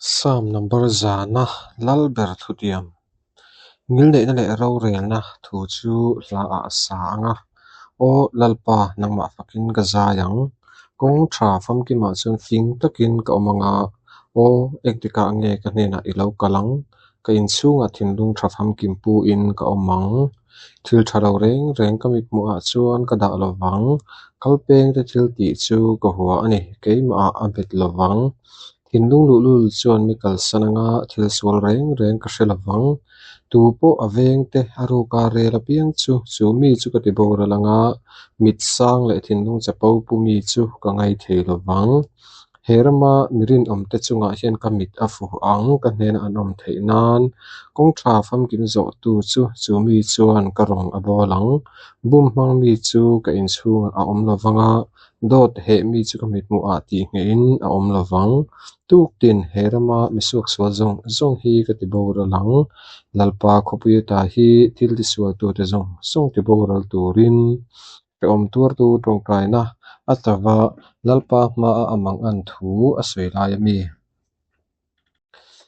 Psalm number zana Lalber thutiam. Ngilneihna leh rorelna thu chu hlaah a sa ang a, Aw Lalpa, nangmah fakin ka zai ang. Kawng tha famkimah chuan fing takin ka awm ang a, Aw, engtikah nge ka hnenah i lo kal ang? Ka inchhungah thinlung tha famkim puin ka awm ang. Thil tha lo reng reng ka mithmuhah chuan ka dah lo vang. Kalpengte thil tih chu ka hua a ni, keimahah a bet lo vang. Thinlung luhlul chuan mi kalsan anga thil sual reng reng ka hre lo vang. Tu pawh a vengte a ruka rel apiang chu, chu mi chu ka ti boral anga mit sang leh thinlung chapo pu mi chu ka ngai thei lo vang. He rama mi rinawmte chungah hian ka mit a fu ang, ka hnena an awm theih nan. Kawng tha famkim zawhtu chu, chu mi chuan ka rawn a bawl ang. Bum hmang mi chu ka inchhungah a awm lo vang a, dawt heh mi chu ka mithmuhah tihnghehin a awm lo vang. Tuktin he rama mi suaksual zawng zawng hi ka ti boral ang. Lalpa khawpui ata hi thil tisualtute zawng zawng ti boral turin hrehawm tuartu tawngtaina a tava Lalpa hmaa a mangan thu a sawi lai a mi.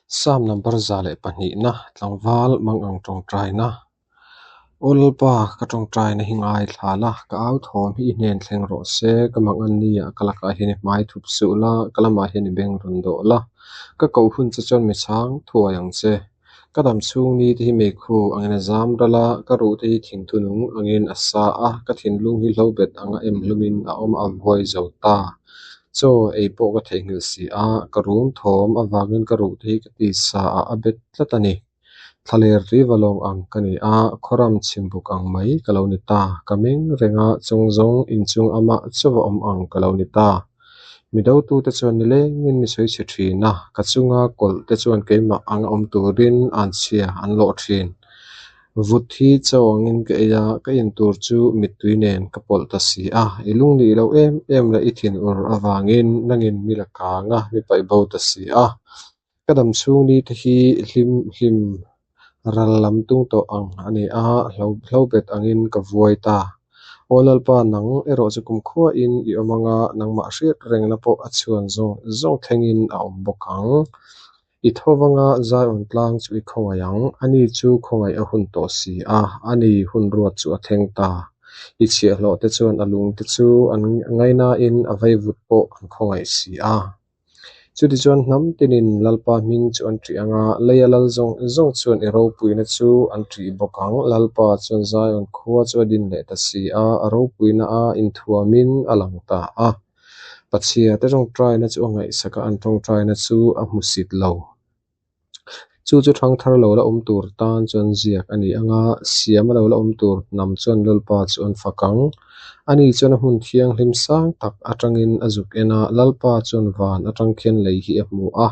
Psalm number 102na, Tlangval mangang tawngtaina. Aw Lalpa, ka tawngtaina hi ngaithla la, ka au thawm hi i hnen thleng rawh se. Ka mangan nia ka lakah hian i hmai thup suh la, ka lamah hian i beng rawn dawh la. Ka koh hun che chuan mi chhang thuai ang che. Ka dam chhung ni te hi meikhu angin a zam ral a, ka ruh te hi thingthu nung angin a sa a, ka thinlung hi hlobet anga em hlumin a awm a vuai zo ta. Chaw ei pawh ka theihnghilh si a, ka rum thawm avangin ka ruh te hi ka tisa ah a bet tlat a ni. Thlaler riva lawng ang ka ni a, khawram chhimbuk ang mai ka lo ni ta. Ka meng reng a, chung zawng inchung amah chauh a awm ang ka lo ni ta. Mi dotute chuan nilengin mi sawi chhe thin a, ka chunga kawlh te chuan keimah anga awm turin anchhia an lawh thin. Vut hi chaw angin ka ei a, ka in tur chu mittui nen ka pawlh ta si a. I lungnih loh em em leh i thinur avangin nangin mi la kang a, mi paih bo ta si a. Ka dam chhung ni te hi hlim hlim ral lam tung tawh ang a ni a, hlobet angin ka vuai ta. Aw Lalpa, nang erawh chu kumkhuain i awm anga nangmah hriat rengna pawh a chhuan zawng zawng thlengin a awm bawk ang. I tho vanga Zion tlang chu i khawngaih ang, ani chu khawngaih a hun tawh si a, ani hun ruat chu a thleng ta. I chhiahhlawh te chuan a lung te chu an ngainain a vaivut pawh an khawngaih si a. Chutichuan hnam tinin Lalpa hming chu an ṭih ang a, leia lal zawng zawng chuan i ropuina chu an ṭih bawk ang. Lalpa chuan Zion khua chu a din leh ta si a, a ropuina a inthuamin a lang ta a. Pachhia te tawngtaina chu a ngaihsak a, an tawngtaina chu a hmusit lo. Chu chu thangthar lo la awm tur tan chuan ziak a ni ang a, siama lo la awm tur hnam chuan Lalpa chu an fak ang. Ani chuan a hmun thianghlim sang tak atangin a zuk en a, Lalpa chuan van atang khian lei hi a hmu a.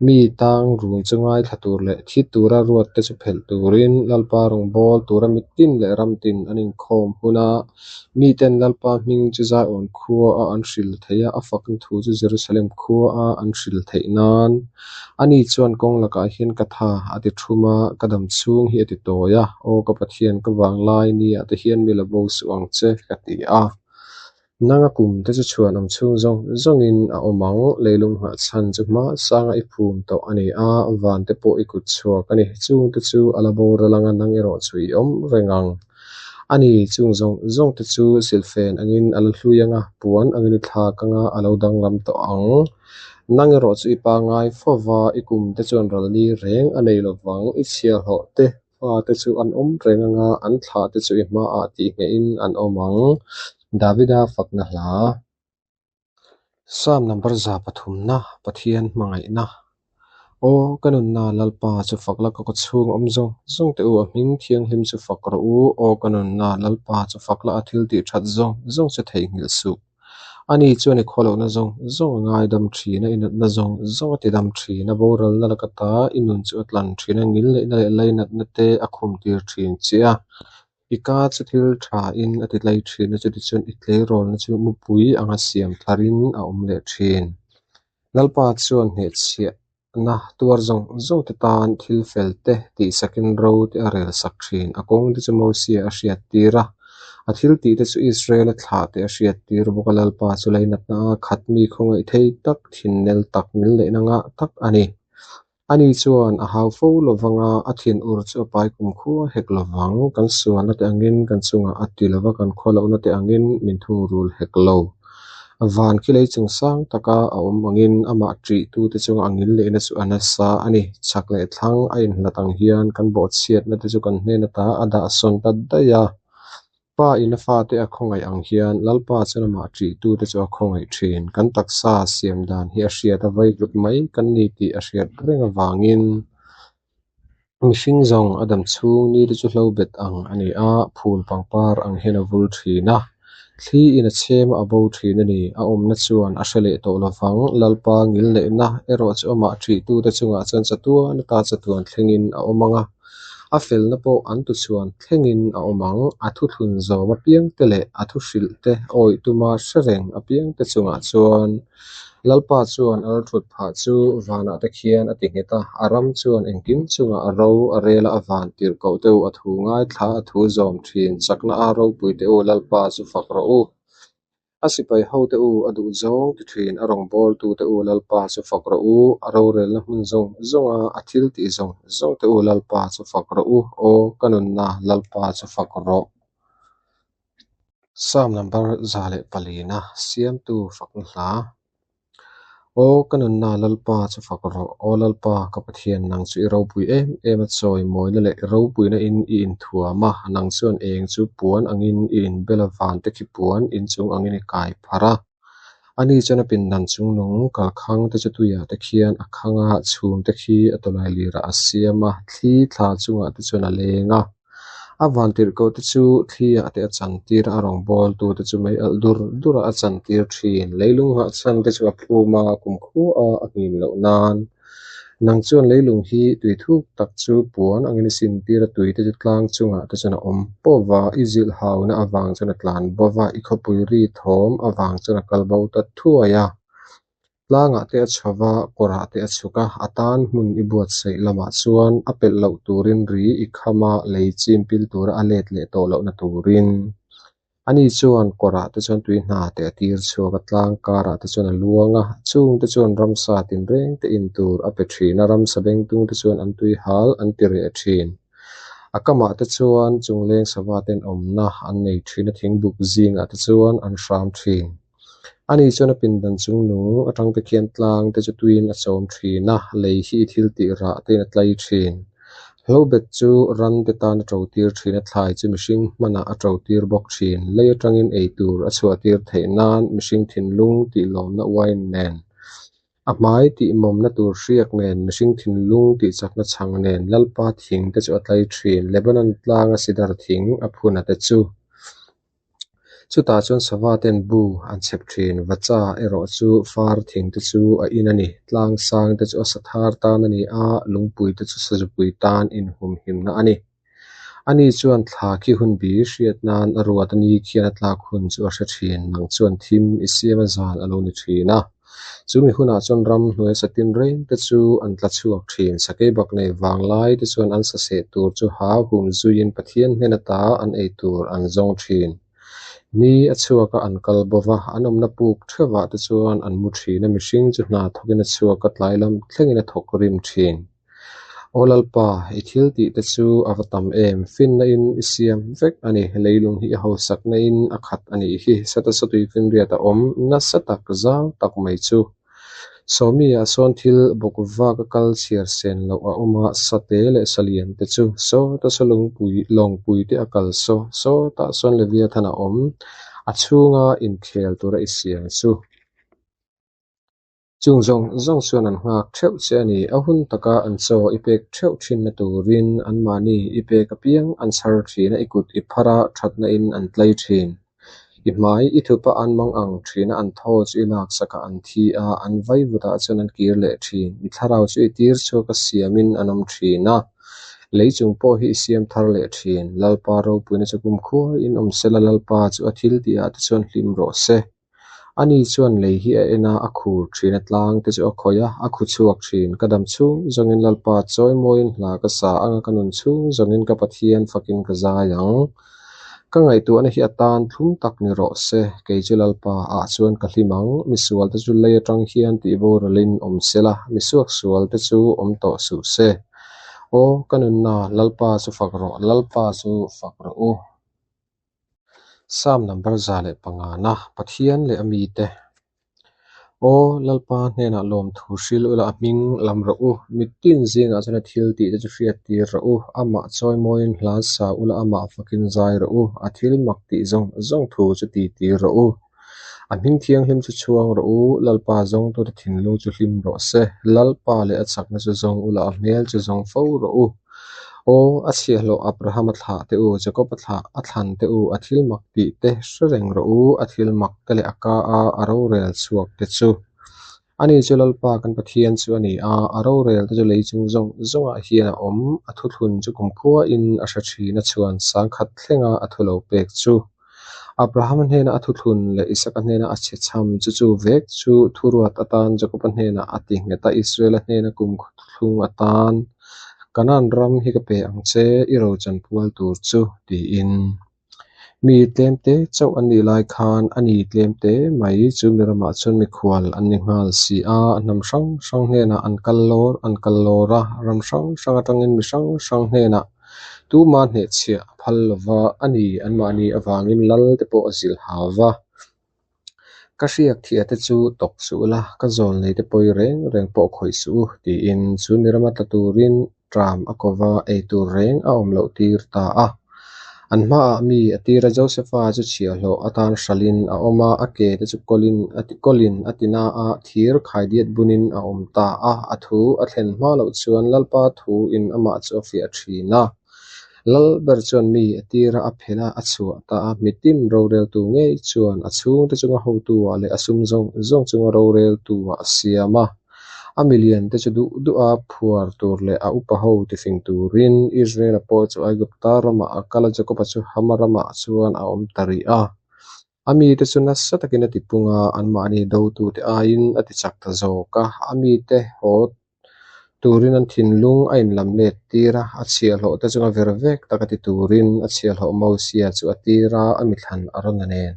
Mi tang run chu ngaithla tur leh thi tura ruat te chu phelh turin Lalpa rawngbâwl tura mitin leh ramtin an inkhawm hun a, miten Lalpa hming chu Zion khua a an hril theih a, a fakna thu chu Jerusalem khua a an hril theih nan. Ani chuan kawng lakah hian ka tha a ti thum a, ka dam chhung hi a ti tawi a, Aw ka Pathian, ka vanglai nia te hian mi la bo suh ang che, ka ti a. Nanga kum te chu chhuanawm chhung zawng zawngin a awm ang, leilung nghah chhan chu hma sanga i phum tawh a ni a, van te pawh i kut chhuak a ni. Chung te chu a la boral anga nang erawh chu i awm reng ang. A ni, chung zawng zawng te chu silhfen angin a la hlui anga, puan angin i thlak anga a lo danglam tawh ang. Nang erawh chu i pangngai fo va, i kum te chuan ral ni reng a nei lovang, i chhiahhlawh te fa te chu an awm reng anga, an thlah te chu i hmaah tihnghehin an awm ang. Davida fakna hla. Psalm number 103na, Pathian hmangaihna. Aw, ka nunna Lalpa chu fak la, ka kawchhung awm zawng zawng teh u, a hming thianghlim chu fak rawh u. Aw, ka nunna Lalpa chu fak la, a thil tih that zawng zawng chu theihnghilh suh. Ani chuan i khawlohna zawng zawng a ngaidam thin a, i natna zawng zawng a tidam thin a, boralna laka ta i nun chu a tlan thin a, ngilneihna leh lainatna te a khumtir thin che a. I ka chu thil tha in a ti tlai thin a, chutichuan i tleirawlna chu mupui anga siam tharin a awm leh thin. Lalpa chuan hnehchhiahna tuar zawng zawng te tan thil fel te tihsakin ro te a rel sak thin. A kawng te chu Mosia a hriat tir a, a thil tih te chu Israela thlah te a hriat tir bawk a. Lalpa chu leinatna a khat mi khawngaih thei tak, thinnel tak, milneihna ngah tak a ni. Ani chuan a hau fo lovang a, a thinur chu a pai kumkhua hek lovang. Kan sualna te angin kan chungah a ti lova, kan khawlohna te angin min thungrul hek lo. Van khi lei chung sang taka a awm angin amah ṭihtute chunga a ngil lehna chu a nasa a ni. Chhak leh thlang a inhlat ang hian kan bawhchhiatna te chu kan hnen ata a dahsawn ta daih a. Pa in a fate a khawngaih ang hian Lalpa chuan amah ṭihtute chu a khawngaih ṭhin. Kan taksa siam dan hi a hriat a vaivut mai kan ni tih a hriat reng avangin mihring zawng a dam chhung ni te chu hlo bet ang a ni a, phul pangpar ang hian a vul ṭhin a. Thli in a chhem a a bo ṭhin a ni. A awmna chuan a hre leh tawh lovang. Lalpa ngilneihna erawh chu amah ṭihtute chungah chuan chatuan ata chatuan thlengin a awm ang a. A felna pawh an tuchhuan thlengin a awm ang. A thuthlun zawm apiangte leh a thuhrilhte awih tuma hre reng apiangte chungah chuan Lalpa chuan a lalthut phah chu vanah te khian a ti nghet a, a ram chuan engkim chungah a ro a rel a, a van tirhkoh te u, a thu ngaithla, a thu zawm thin, chakna a ropui te u, Lalpa chu fak rawh u. A sipai hote u, a duh zawng ti thin, a rawngbawltute u, Lalpa chu fak rawh u. A rorelna hmun zawng zawnga a thil tih zawng zawngte u, Lalpa chu fak rawh u. Aw, ka nunna, Lalpa chu fak rawh. Psalm number 104na, Siamtu fakna hla. Aw ka nunna Lalpa chu fak rawh, Aw Lalpa ka Pathian nang chu i ropui em em a chawi mawina leh i ropuina in i inthuam a, nang chuan eng chu puan angin i inbel a vante khi puan inchung angin i kai pharh a. Ani chuan a pindan chungnung kalkhang te chu tuiah te khian a khang a, chhum te khi a tawlai lirah a siam a, thli thla chungah te chuan a leng a. A vantirhkoh te chu thli ah te a chantir a, a rawngbawltu te chu mei alh dur dur ah a chantir thin. Leilung nghahchhan te chu a phum a, kumkhua a a nghin loh nan. Nang chuan leilung hi tui thuk tak chu puan angin i sintir a, tui te chu tlang chungah te chuan a awm pawh va, i zilh hauna avang chuan a tlan bo va, i khawpui ri thawm avang chuan a kal bo ta thuai a. Tlangah te a chho va, kawrah te a chhuk a, a tan hmun i buatsaih lamah chuan a pelh loh turin ri i kham a, lei chim pil tura a let leh tawh lohna turin. Ani chuan kawrah te chuan tui hna te a tir chhuak a, tlang karah te chuan a luang a, chung te chuan ramsa tinreng te in tur a pe thin a, ramsa bengtung te chuan an tui hal an ti reh thin. A kamah te chuan chungleng sava ten awmna an nei thin a, thingbuk zingah te chuan an hram thin. Ani chuan a pindan chungnung atang te khian tlang te chu tuiin a chawm thin a, lei hi i thil tih rah tein a tlai thin. Hlobet chu ran te tan a to tir thin a, thlai chu mihring hmanah a to tir bawk thin. Lei atangin ei tur a chhuah tir theih nan mihring thinlung tih lawmna uain nen, a hmai tih mawmna tur hriak nen, mihring thinlung tih chakna chhang nen Lalpa thing te chu a tlai thin. Lebanon tlanga sidar thing a phuna te chu. Chutah chuan sava ten bu an chhep thin. Vacha erawh chu far thing te chu a in a ni. Tlang sang te chu a sathar tan a ni a, lungpui te chu sazupui tan inhumhimna a ni. Ani chuan thla khi hun bi hriat nan a ruat a ni khian a tlak hun chu a hre thin. Nang chuan thim i siam a zan a lo ni thin a. Chumi hunah chuan ram hnuai sa tinreng te chu an tla chhuak thin. Sakei bak nei vanglai te chuan an saseh tur chu ha hum zuiin Pathian hnen ata an ei tur an zawng thin. Ni a chhuak a, an kal bo va, an awmna puk theuhah te chuan an mu thin a, mihring chu hna thawkin a chhuak a, tlai lam thlengin a thawk rim thin. Aw Lalpa, i thil tih te chu a va tam em? Finna in i siam vek a ni. Leilung hi i hausakna in a khat a nih hi. Sata satui finriat a awm nasa tak, zau tak mai chu. Sawmi-ah sawn thil bawk vak a kal chhiar sen loh a awm a, sate leh salian te chu sawta saw lungpui, lawngpui te a kal saw, sawtah sawn Leviathan a awm, a chhunga inkhel tura i siam chu. Chung zawng zawng chuan an nghak theuh che a ni. A hun taka an chaw i pek theuh thinna turin anmahni i pek apiang an chhar thin a, i kut i phar a, thatna in an tlai thin. I hmai i thup a, an mang ang thin a, an thaw chu i laksak a, an thi a, an vaivutah chuan an kir leh thin. I thlarau chu i tir chhuak a, siamin an awm thin a, lei chung pawh hi i siam thar leh thin. Lalpa ropuina chu kumkhuaiin awm sela, Lalpa chu a thil tihah te chuan hlim rawh se. Ani chuan lei hi a en a, a khur thin a, tlang te chu a khawih a, a khu chhuak thin. Ka dam chhung zawngin Lalpa chawimawiin hla ka sa ang a, ka nun chhung zawngin ka Pathian fakin ka zai ang. Ka ngaihtuahna hi a tan thlum tak ni rawh se, kei chu Lalpa ah chuan ka hlim ang, misualte chu lei atang hian tihboralin awm sela, misuaksualte chu awm tawh suh se. Aw, ka nunna, Lalpa chu fak rawh, Lalpa chu fak rawh u. Psalm number 105 na, Pathian leh a mite. Aw, Lalpa hnenah lawmthu hril ula a hming lam rawh u. Mitin zingah chuan a thil tihte chu hriattir rawh u. Amah chawimawiin hla sa ula amah fakin zai rawh u. A thil mak tih zawng zawng thu chu titir rawh u. A hming thianghlim chu chhuang rawh u. Lalpa zawngtute thinlung chu hlim rawh se. Lalpa leh a chakna chu zawng ula a hmel chu zawng fo rawh u. Aw, a chhiahhlawh Abrahama thlah teh u, Jakoba thlah a thlan teh u, a thil mak tih te hre reng rawh u, a thil mak te leh a ka a a rorel chhuak te chu. Ani chu Lalpa kan Pathian chu a ni a, a rorel te chu lei chung zawng zawngah hian a awm, a thuthlun chu kumkhuain a hre thin a chhuan sangkhat thlenga a thu lo pek chu. Abrahama hnena a thuthlun leh Isaka hnena a chhechham chu chu vek chu thuruat atan Jakoba hnenah a ti nghet a, Israela hnena kum thuthlung atan, Kanaan ram hi ka pe ang che, i rochan pual tur chu, tiin. Mi tlemte chauh an nih lai khan a ni tlemte mai chu mi ramah chuan mikhual an ni nghal si a, hnam hrang hrang hnenah an kal lawr an kal lawr a, ram hrang hrang atangin mi hrang hrang hnenah Tuma hnehchhiah a phal lova, a ni anmahni avangin lal te pawh a zilh hau va. Ka hriak thiah te chu tawk suh ula, ka zawl nei te pawi reng reng pawh khawih suh u, tiin chu mi rama tla turin ṭam a ko va, ei tur reng a awm loh tir ta a. An hmaah mi a tir a, Josefa chu chhiahhlawh atan hralhin a awm a, a ke te chu kawlin a ti kawlin a ti na a, thir khaidiat bunin a awm ta a. A thu a thlen hma loh chuan Lalpa thuin amah chu a fiah thin a. Lal ber chuan mi a tir a, a phelh a, a chhuah ta a. Mitin roreltu ngei chuan a chhungte chunga hotu-ah leh a sum zawng zawng chunga roreltu-ah a siam a. A milian te chu duh duha phuar tur leh a upa ho tifing turin Israela pawh chu Aigupta ramah a kal a, Jakoba chu Hama ramah chuan a awm ta rih a. A mite chu nasa takin a tipung a, anmahni dotute aiin a tichak ta zawk a. A mite haw turin an thinlung a inlam let tir a, a chhiahhlawh te chunga ver vek taka ti turin a chhiahhlawh Mosia chu a tir a, a mithlan Arona nen.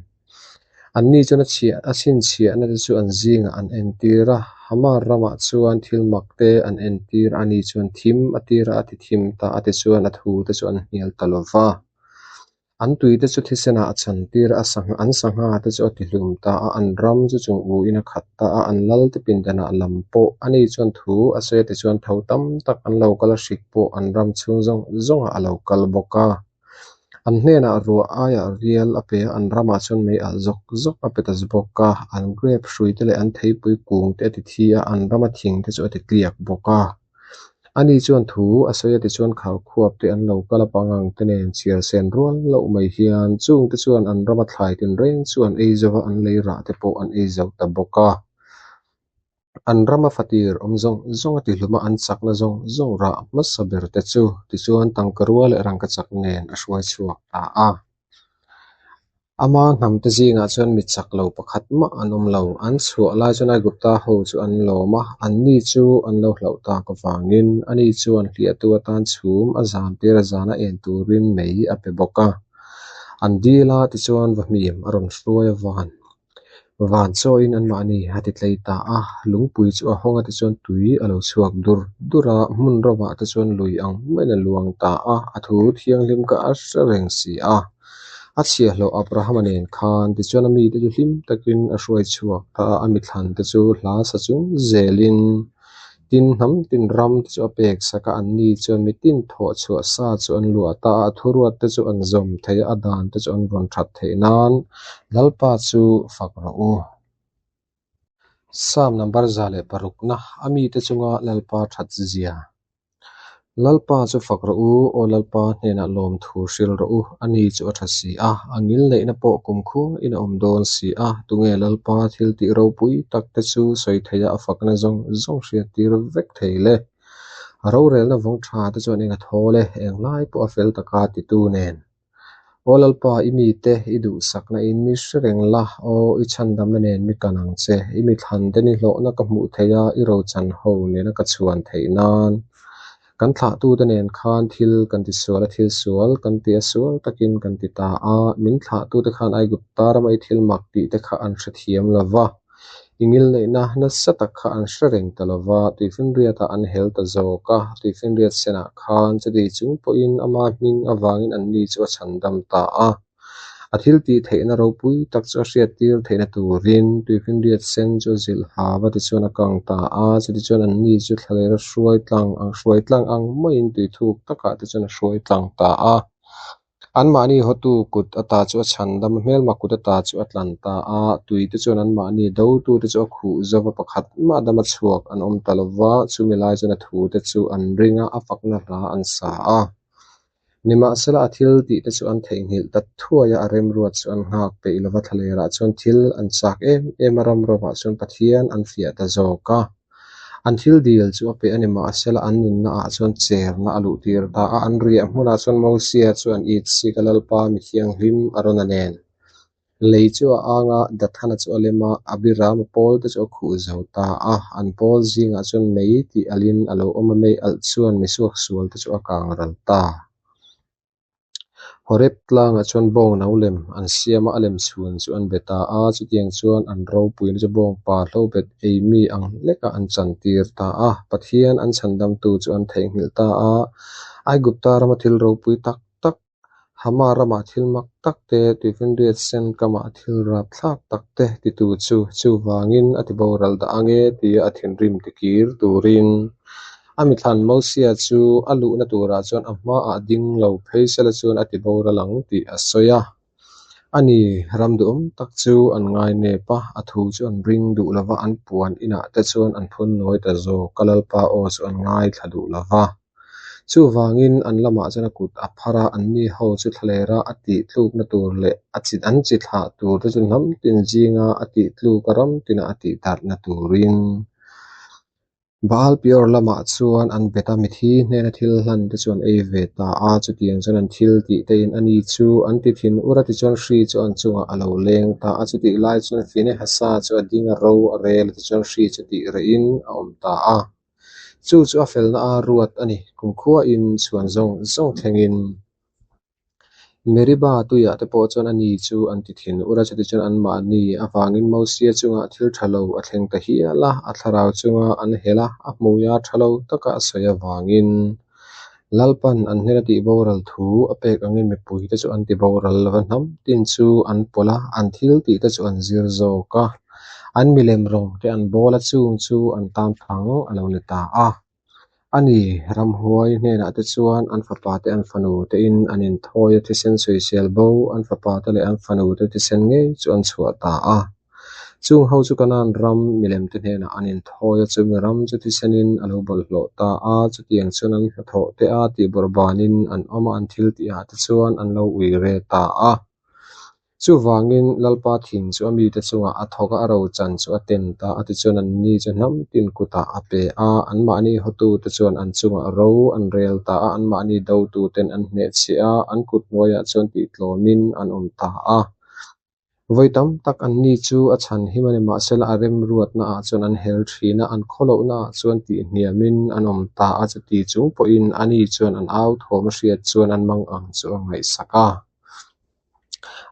Anni chuan a chhiah a chhinchhiahna te chu an zingah an entir a, Hamar ramah chuan thil mak te an entir a, ani chuan thim a tir a, a ti thim ta a, tichuan a thu te chu an hnial ta lo va. An tui te chu thisenah a chantir a, sangha an sangha te chu a tihlum ta a, an ram chu chung uin a khat ta a, an lal te pindanah lam pawh ani chuan thu a sawi a, tichuan tho tam tak an lo kal a, hrik pawh an ram chhung zawng zawngah a lo kal bawk a. An hnenah ruah aiah rial a pe a, an ramah chuan mei alh zawk zawk a pe ta bawk a. An grape hruite leh an theipui kung te a ti thi a, an rama thing te chu a ti tliak bawk a. Ani chuan thu a sawi a tichuan khaukhuap te an lo kal a, pangang te nen chhiar sen rual loh mai hian chung te chuan an rama thlai tinreng chu an ei zo va, an lei rah te pawh an ei zo ta bawk a. An rama fatir awm zawng zawng a tihlum a, an chakna zawng zawng rah hmasa ber te chu tichuan tangkarua leh rangkachak nen a hruai chhuak ta a. Ama hnamte zingah chuan mi chak lo pakhat mah an awm lo. An chhuah lai chuan Aigupta ho chu an lawm a, anni chu an lo hlauh tak avangin ani chuan hliahtu atan chhum a zan tir a zana en turin mei a pe bawk a. An dil a, tichuan vahmim a rawn hruai a van. Van chawiin anmahni a ti tlei ta a, lungpui chu a hawng a tichuan tui a lo chhuak dur dur a, hmun rovah te chuan lui ang maiin a luang ta a, a thu thianghlim kha a hre reng si a. A chhiahhlawh Abrahama nen khan tichuan a mite chu hlim takin a hruai chhuak ta a, a mithlan te chu hla sa chung zelin Tin, hnam tin ram te chu a pek sak a, anni chuan mitin thawh chhuah sa chu an luah ta a, a thuruat te chu an zawm thei a, a dan te chu an vawn that theih nan Lalpa chu fak rawh u. Psalm number 106 na, A mite chunga Lalpa that zia. Lalpa chu fak rawh u, aw Lalpa hnenah lawmthu hril rawh u, ani chu a tha si a, a ngilneihna pawh kumkhuain a awm dawn si a, tunge Lalpa thil tih ropui tak te chu sawi theia a fakna zawng zawng hriattir vek thei le? A rorelna vawng tha te chuan eng a thawl e, englai pawh a fel taka titu nen. Aw Lalpa, i mite i duhsakna in mi hre reng la, aw i chhandamna nen mi kan ang che, i mithlan te ni hlawhna ka hmuh theih a, i rochan ho nena ka chhuan theih nan. Kan thlahtute nen khan thil kan ti sual a, thil sual kan ti a, sual takin kan ti ta a. Min thlahtute khan Aigupta rama i thil mak tihte kha an hrethiam lo va, i ngilneihna nasa tak kha an hre reng ta lo va, tuifinriatah an hel ta zawk a. Tuifinriat senah khan chuti chung pawhin ama hming avangin anni chu a chhandam ta a. A thil tih theihna ropui tak chu a hriattir theihna turin tuifinriat sen chu a zilh hau a, tichuan a kang ta a. Chutichuan anni chu thlalera hruai tlang ang hruai tlang ang maiin tui thuk takah te chuan a hruai tlang ta a. Anmahni hawtu kut ata chu a chhandam a, hmelma kut ata chu a tlan ta a. Tui te chuan anmahni dotute chu a khuh zo va, pakhat mah dama chhuak an awm ta lo va. Chumi lai chuan a thute chu an ring a, a fakna hla an sa a. Nimahsela, a thil tihte chu an theihnghilh ta thuai a, a remruat chu an nghak peih lo va, thlalerah chuan thil an chak em em a, ram rovah chuan Pathian an fiah ta zawk a. An thil dil chu a pe a, nimahsela, an nunnaah chuan cherna a luhtir ta a, an riah hmunah chuan Mosia chu an itsik a, Lalpa mi thianghlim Arona nen. Lei chu a ang a, Dathana chu a lem a, Abirama pawl te chu a khuh zo ta a. An pawl zingah chuan mei tih alhin a lo awm a, mei alh chuan mi suaksual te chu a kang ral ta. Horeb tlangah chuan bawng no lem an siam a, a lem chhun chu an be ta a. Chutiang chuan an ropuina chu bawngpa hlobet ei mi ang hlekah an chantir ta a. Pathian an chhandamtu chu an theihnghilh ta a. Aigupta rama thil ropui tak tak Hama ramah thil mak tak te, tuifinriat sen kamah thil rapthlak tak te titu chu chuvangin a ti boral dah ang e tia a thinrim tikir turin a mithlan Mosia chu a luhna turah chuan a hmaah ding lo phei sela chuan a ti boral ang tih a sawi a. Ani ram duhawm tak chu an ngai nep a, a thu chu an ring duh lo va, an puan inah te chuan an phun nawi ta zawk a, Lalpa aw chu an ngaithla duh lo va. Chuvangin an lamah chuan a kut a phar a, anni ho chu thlalera a tih tlukna tur leh a chi an chi thlah tur te chu hnam tin zinga a tih tluk a ram tina a tih darhna turin Baal Peor lamah chuan an bet a, mithi hnena thil hlan te chu an ei ve ta a, chutiang chuan an thil tih te in ani chu an ti thin ur a, tichuan hri chu an chungah a lo leng ta a, chutih lai chuan Finehasa chu a ding a ro a rel a, tichuan hri chu tih rehin a awm ta a. Chu chu a felna a ruat a ni, kumkhuain chhuan zawng zawng thlengin. Meriba tuiah te pawh chuan ani chu an ti thin ur a, chutichuan anmahni avangin Mosia chungah thil tha lo a thleng ta hial a, a thlarau chunga an hel a, a hmuia tha lo taka a sawi avangin Lalpan an hnena tihboral thu a pek angin mipuite chu an tiboral lo va, hnam tin chu an pawlh a, an thil tihte chu an zir zawk a. An milem rawng te an bawl a, chung chu an tan thang a lo ni ta a. A ni, ramhuai hnenah te chuan an fapa te an fanu tein an inthawi a, thisen sawisel bo an fapa te leh an fanu te thisen ngei chu an chhuah ta a. Chung ho chu Kanaan ram milem te hnenah an inthawi a, chumi ram chu thisenin a lo bawlhhlawh ta a. Chutiang chuan an hnathawh te a tihbawrhbanin an awm a, an thiltihah te chuan an lo uire ta a. Chuvangin Lalpa thin chu a mite chungah a thawk a, a rochan chu a ten ta a, tichuan anni chu hnam tin kutah a pe a, anmahni hawtute chuan an chungah ro an rel ta a, anmahni dotuten an hnehchhiah a, an kut hnuaiah chuan tihtlawmin an awm ta a. Vawi tam tak anni chu a chhan him a ni, mahsela a remruatnaah chuan an hel thin a, an khawlohnaah chuan tihhniamin an awm ta a, chuti chung pawhin ani chuan an au thawm a hriat chuan an mang ang chu a ngaihsak a.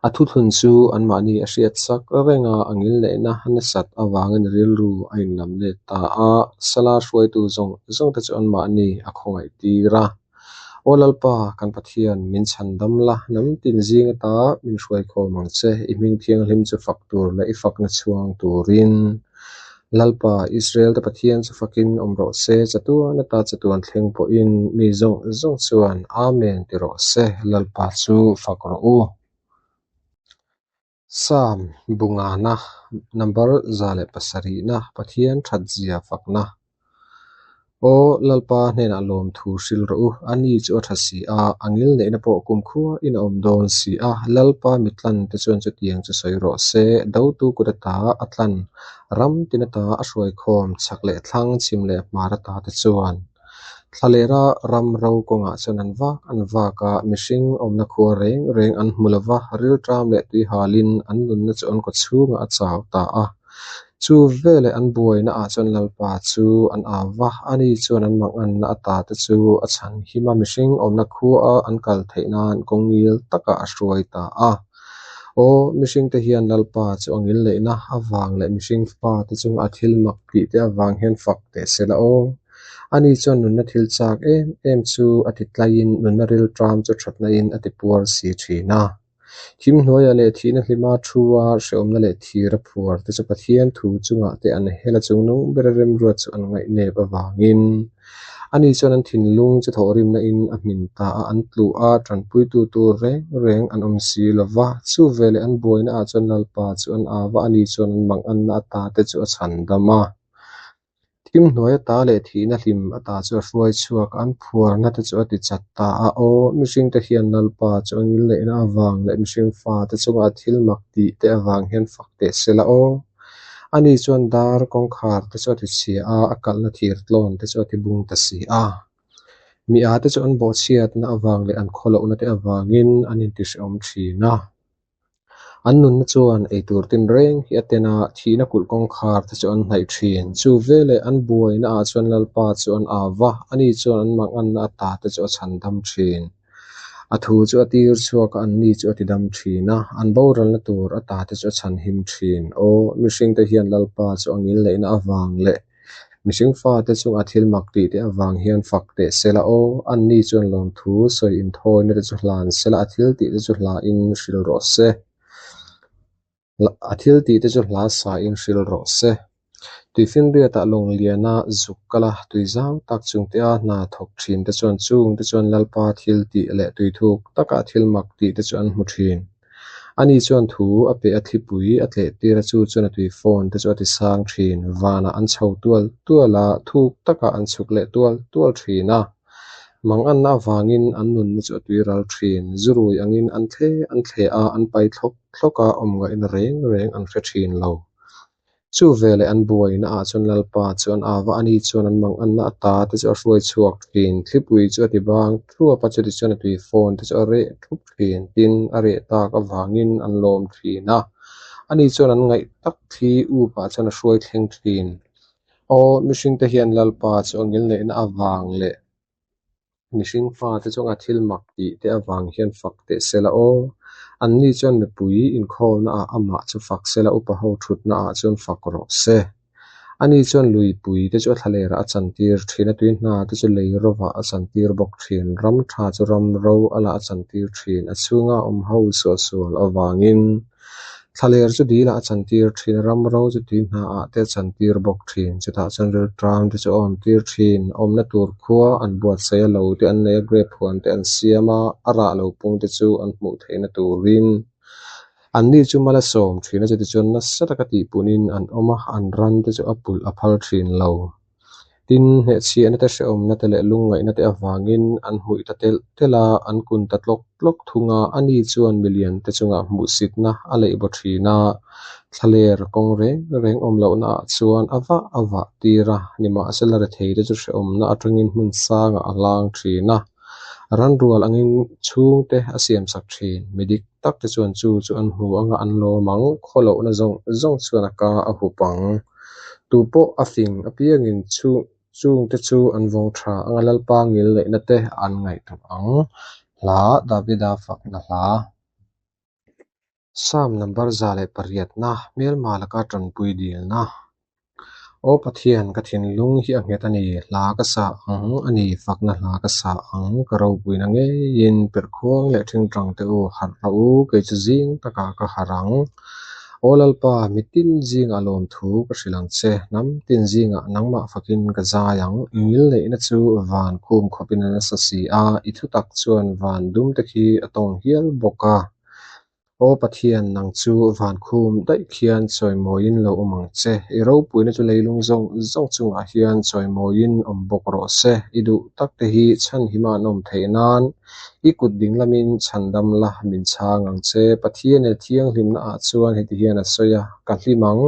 A thuthlun chu anmahni a hriat sak reng a, a ngilneihna nasat avangin rilru a inlam let ta a, Sala hruaitu zawng zawng te chu anmahni a khawngaih tir a. Aw Lalpa, kan Pathian, min chhandam la, hnam tin zing ata min hruaikhawm ang che, i hming thianghlim chu fak tur leh i fakna chhuang turin. Lalpa, Israel-te Pathian chu fakin awm rawh se, chatuan ata chatuan thleng pawhin mi zawng zawng chuan Amen ti rawh se, Lalpa chu fak rawh u. Psalm Bungana, Number 107-na, Pathian thatzia fakna. Aw Lalpa hnenah lawmthu hrilh rawh u, a ni chu a tha si a, a ngilneihna pawh kumkhua in a awm dawn si a. Lalpa mitlan te chuan chutiang chu sawi rawh se, dotu kut ata a tlan, ram tin ata a hruaikhawm, chhak leh thlang, chhim leh hmar ata te chuan. Thlalera ram ro kawngah chuan an vak an vak a, mihring awmna khua reng reng an hmu lo va, rilṭam leh tuihalin an nunna chu an kawchhungah a chau ta a. Chu veleh an buaina ah chuan Lalpa chu an au va, ani chuan an manganna ata te chu a chhan him a, mihring awmna khua a an kal theih nan kawng ngil takah a hruai ta a. Aw, mihringte hian Lalpa chu a ngil neihna avang leh mihring fate chunga a thil mak tih te avang hian fak teh se la aw. Ani chuan nunna thil chak em em chu a ti tlaiin nunna rilṭam chu ṭhatna in a ti puar si ṭhin a. Thim hnuaiah leh thihna hlima thu a hrehawmna leh thir a phuar te chu Pathian thu chungah te an hel a chungnung bera remruat chu an ngaihnep avangin ani chuan an thinlung chu thawhrimna in a hmin ta a, an tluh a, tanpuitu tur reng reng an awm si lo va. Chu veleh an buaina ah chuan Lalpa chu an au va, ani chuan an manganna ata te chu a chhandam a. Thim hnuai ata leh thihna hlim ata chu a hruai chhuak a, an phuarna te chu a ti chat ta a. Aw, mihringte hian Lalpa chu a ngilneihna avang leh mihring fate chunga a thil mak tih te avang hian fak teh se la aw. Ani chuan dar kawngkhar te chu a ti chhia a, a kalhna thir tlawn te chu a ti bung ta si a. Mi ate chu an bawhchhiatna avang leh an khawlohna te avangin an intihrehawm thin a. An nunna chuan eitur tinreng hi a ten a, thihna kulh kawngkhar te chu an hnaih thin. Chu veleh an buaina ah chuan Lalpa chu an au va, ani chuan an manganna ata te chu a chhandam thin. A thu chu a tir chhuak a, anni chu a tidam thin a, an boralna tur ata te chu a chhanhim thin. Aw, mihringte hian Lalpa chu a ngilneihna avang leh Mihring fate chunga thil mak tih te avang hian fak teh se la aw, anni chuan lawmthu sawi inthawina te chu hlan se la, a thil tih te chu hla in hril rawh se. A thil tih te chu hla sa in hril rawh se. Tuifinriatah lawng liana zuk kal a, tui zau tak chungtea hna thawk thin te chuan chung te chuan Lalpa thil tih leh tui thuk taka thil mak tih te chu an hmu thin. Ani chuan thu a pe a thlipui a tleh tir a, chu chuan a tui phone te chu a ti sang thin. Vanah an chho tual tual a, thuk takah an chhuk leh tual tual thin a. Manganna avangin an nunna chu a tui ral thin. Zu rui angin an thle an thle a, an pai thlawk thlawk a, awm ngaihna reng reng an hre thin lo. Chu veleh an buaina ah chuan Lalpa chu an au va, ani chuan an manganna ata te chu a hruai chhuak thin. Thlipui chu a ti bang thuap a, chuti chuan a tui fawn te chu a reh thup thin. Tin, a reh tak avangin an lawm thin a, ani chuan an ngaih tak thli up ah chuan a hruai thleng thin. Aw, mihringte hian Lalpa chu a ngilneihna avang leh Mihring fate chunga thil mak tih te avang hian fak teh se la aw. Anni chuan mipui inkhawmna ah amah chu fak se la, upa ho thutna ah chuan fak rawh se. Ani chuan luipui te chu a thlalerah a chantir thin a, tui hna te chu lei rovah a chantir bawk thin. Ram tha chu ram ro a lah a chantir thin, a chhunga awm ho suahsual avangin. Thlaler chu dil ah a chantir thin a, ram ro chu tui hna ah te a chantir bawk thin. Chutah chuan rilṭam te chu a awm tir thin. Awmna tur khua an buatsaih a, lo te an nei a, grape huan te an siam a, a rah lo pung te chu an hmuh theihna turin anni chu mal a sawm thin a, chutichuan nasa taka tihpunin an awm a, an ran te chu a pulh a phal thin lo. Tin, hnehchhiahna te, hrehawmna te leh lungngaihna te avangin an hmuih ta telh telh a, an kun ta tlawk tlawk thung a. Ani chuan milian te chungah hmuhsitna a leih baw thin a, thlaler kawng reng reng awm lohna ah chuan a vah a vah tir a, nimahsela rethei te chu hrehawmna atangin hmun sangah a hlang thin a, ranrual angin chhungte a siamsak thin. Mi dik tak te chuan chu chu an hmu anga an lawm ang, khawlohna zawng zawng chuan a ka a hup ang. Tu pawh a fing apiangin chungte chu an vawng tha anga Lalpa ngilneihna te an ngaihtuah ang. Hla, Davida fakna hla. Psalm number 108na, Hmelma laka tanpui dilna. Aw Pathian, ka thinlung hi a nghet a ni, hla ka sa ang a ni, fakna hla ka sa ang, ka ropuina ngeiin perhkhuang leh ṭhingṭang te u, harh rawh u, kei chu zing takah ka harh ang. Aw Lalpa, mitin zingah lawmthu ka hrilh ang che, hnam tin zingah nangmah fakin ka zai ang, i ngilneihna chu van khum khawpin a nasa si a, i thutak chuan van dumte khi a tawng hial bawk a. Aw Pathian, nang chu van khum daih khian chawimawiin lo awm ang che. I ropuina chu leilung zawng zawng chungah hian chawimawiin awm bawk rawh se. I duh takte hi chhanhima an awm theih nan i kut ding lamin chhandam la min chhang ang che. Pathianin a thianghlimna ah chuan heti hian a sawi a, Ka hlim ang.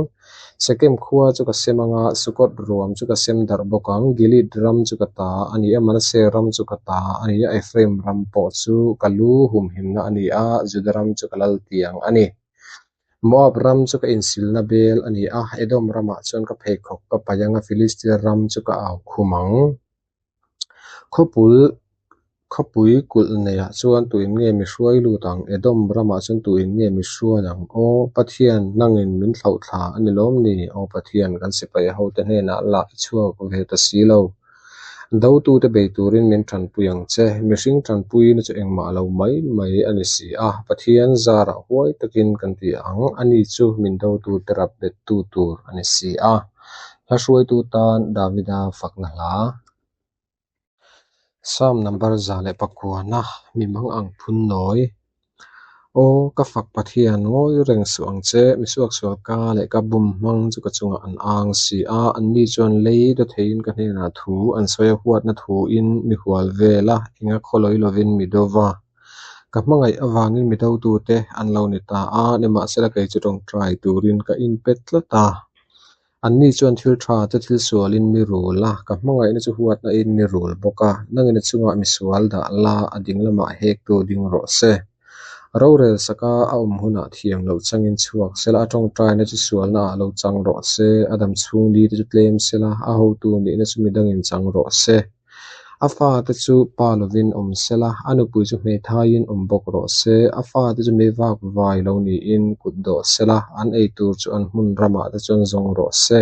Sekem khua chu ka sem anga, Sukot ruam chu ka sem darh bawk ang. Gilead ram chu ka ta a ni a, Manasseh ram chu ka ta a ni a, Ephraim ram pawh chu ka lu humhimna a ni a, Juda ram chu ka lal tiang a ni. Moab ram chu ka insilna bel a ni a, Edom ramah chuan ka pheikhawk ka paih ang a, Filistia ram chu ka au khum ang. Khawpul Khawpui kulh neiah chuan tuin nge mi hruai lut ang? Edom ramah chuan tuin nge mi hruai ang? Aw Pathian, nangin min thlauh thla a ni lawm ni? Aw Pathian, kan sipai hote hnenah lah i chhuak ve ta si lo. Dotute bei turin min tanpui ang che. Mihring tanpuina chu engmah lo mai mai a ni si a. Pathian zarah huai takin kan ti ang, ani chu min dotute rap bettu tur a ni si a. Hla hruaitu tan Davida fakna hla. Psalm number 109, Mi mang ang phun nawi. Aw, ka fak Pathian, ngawi reng suh ang che, mi suaksual ka leh ka bum hmang chu ka chungah an ang si a, anni chuan lei dawtheiin ka hnenah thu an sawi a, huatna thuin mi hual vel a, enga khawlawi lovin mi do va. Ka hmangaih avangin mi dotute an lo ni ta a, nimahsela kei chu tawngtai turin ka inpe tlat a. Anni chuan thil tha te thil sualin mi rul a, ka hmangaihna chu huatnain mi rul bawk a, nangin a chungah misual dah la, a ding lamah hektu ding rawh se. Rorel saka a awm hunah thiam loh changin chhuak sela, a tawngtaina chu sualnaah lo chang rawh se, a dam chhung ni te chu tlem sela, a hotu nihna chu midangin chang rawh se. A fate chu pa lovin awm sela, a nupui chu hmeithaiin awm bawk rawh se. A fate chu mei vak vai lo niin kut dawh sela, an ei tur chu an hmun ramah te chuan zawng rawh se.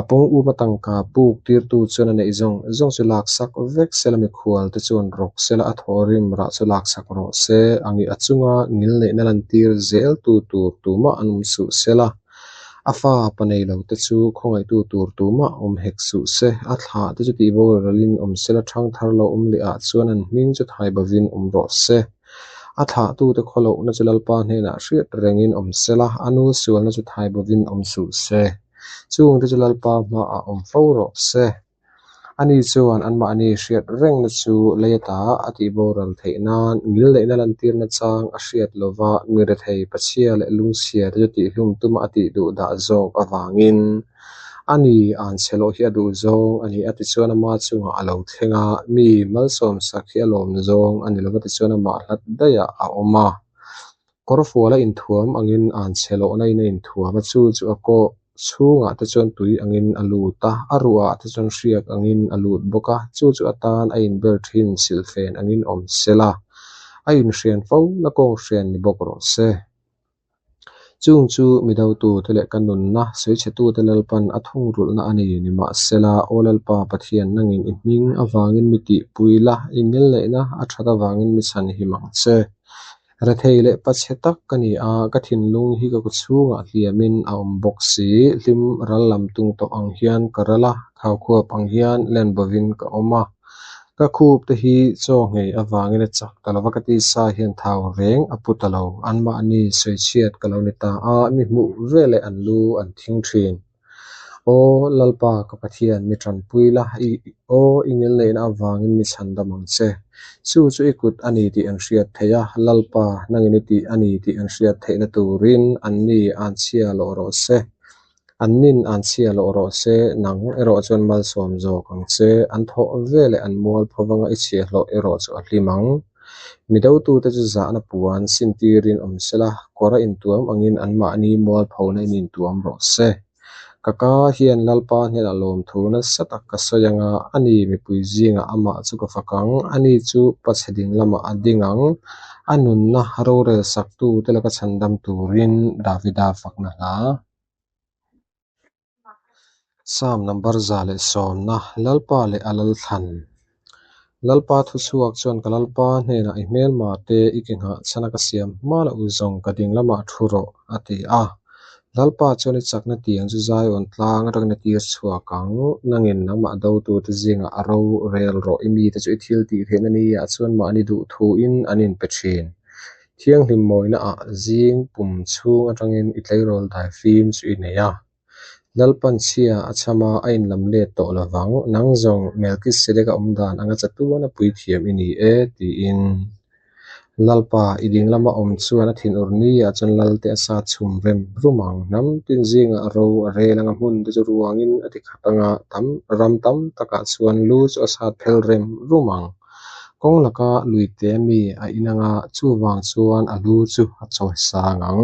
A pawng uma tangka puk tirtu chuan a neih zawng zawng chu laksak vek sela, mikhual te chuan rawk sela, a thawhrim rah chu laksak rawh se. A chunga ngilneihna lantir zeltu tur tumah an awm suh sela. A fa pa nei lo te chu khawngaihtu tur tumah awm hek suh se, a thlah te chu tihboralin awm sela, ṭhangthar lo awm leh ah chuan an hming chu thai bovin awm rawh se. A thlahtute khawlohna chu Lalpa hnenah hriat rengin awm sela, a nu sualna chu thai bovin awm suh se. Chungte chu Lalpa hmaah awm fo rawh se. Ani chuan anmahni hriat rengna chu lei ata a tihboral theih nan ngilneihna lantirna chang a hriat lova mi rethei pachhia leh lungchhia te chu tihhlum tuma a tih duh dah zawk avangin ani an chhe loh hi a duh zawng a ni a tichuan ama chungah a lo thleng a, mi malsawmsak hi a lawm zawng a ni lova tichuan amah hlat daihah a awm a. Kawrfuala inthuam angin an chhe lohna in a inthuam a, chu chu a kaw chhungah te chuan tui angin a lut a, a ruah te chuan hriak angin a lut bawk a, chu chu atan a inbel thin silhfen angin awm sela, a inhrian fo na kawnghrian ni bawk rawh se. Chung chu mi dotute leh ka nunna sawichhetute Lalpan a thungrulhna a ni. Nimahsela, Aw Lalpa Pathian, nangin i hming avangin mi tihpui la, i ngilneihna a that avangin mi chhanhim ang che. Rethei leh pachhe tak ka ni a, ka thinlung hi ka kawchhungah hliamin a awm bawk si. Hlim ral lam tung tawh ang hian ka ral a, khaukhuap ang hian len bovin ka awm a. Ka khup te hi chaw nghei avangin a chak ta lova, ka tisa hian thau reng a pu ta lo. Anmahni sawichhiat ka lo ni ta a, mi hmuh veleh an lu an thing thin. Aw Lalpa ka Pathian, mi tanpui la, i aw i ngilneihna avangin mi chhandam ang che. Chu chu i kut a ni tih an hriat theih a, Lalpa, nangin i tih a ni tih an hriat theihna turin anni an chhia lawh rawh se. Annin an chhia lawh rawh se, nang erawh chuan malsawm zawk ang che. An thawh veleh an mual phovanga i chhiahhlawh erawh chu a hlim ang. Mi dotute chu zahna puan sintirin awm sela, kawr a intuam angin anmahni mualphona in intuam rawh se. Ka ka hian Lalpa hnenah lawmthu nasa tak ka sawi anga, ani mipui zingah amah chu ka fak ang, ani chu pachhe ding lamah a ding ang, a nunna rorel saktute laka chhandam turin Davida fakna hla. Psalm number 110, Lalpa leh a Lalthlan. Lalpa thuchhuak chuan ka Lalpa hnenah i hmelma te i ke nghah chhan a ka siam hma loh zawng ka ding lamah thu rawh, a ti a. Lalpa chuan i chakna tiang chu Zion tlang atangin a tir chhuak ang, nangin nangmah dotute zingah a ro rel rawh, i mite chu i thil tih theihna niah chuan mahni duh thuin an inpe thin. Thianghlim mawina-ah zing pum chhung atangin i tleirawl daifim chu i nei a. Lalpan chhia a chham a, a inlam let tawh lo vang. Nang zawng Melkisedeka awm dan anga chatuan a puithiam i ni e, tiin. Lalpa, i ding lama awm chuan a thinur niah chuan Lalte a sa chhum rem rum ang. Hnam tin zingah ro a rel anga hmun te chu ruangin a ti khat anga, tam ram tam takah chuan lu chu a sat phel rem rum ang. Kawng laka luite mi a in anga, chuvang chuan a lu chu a chawi sang ang.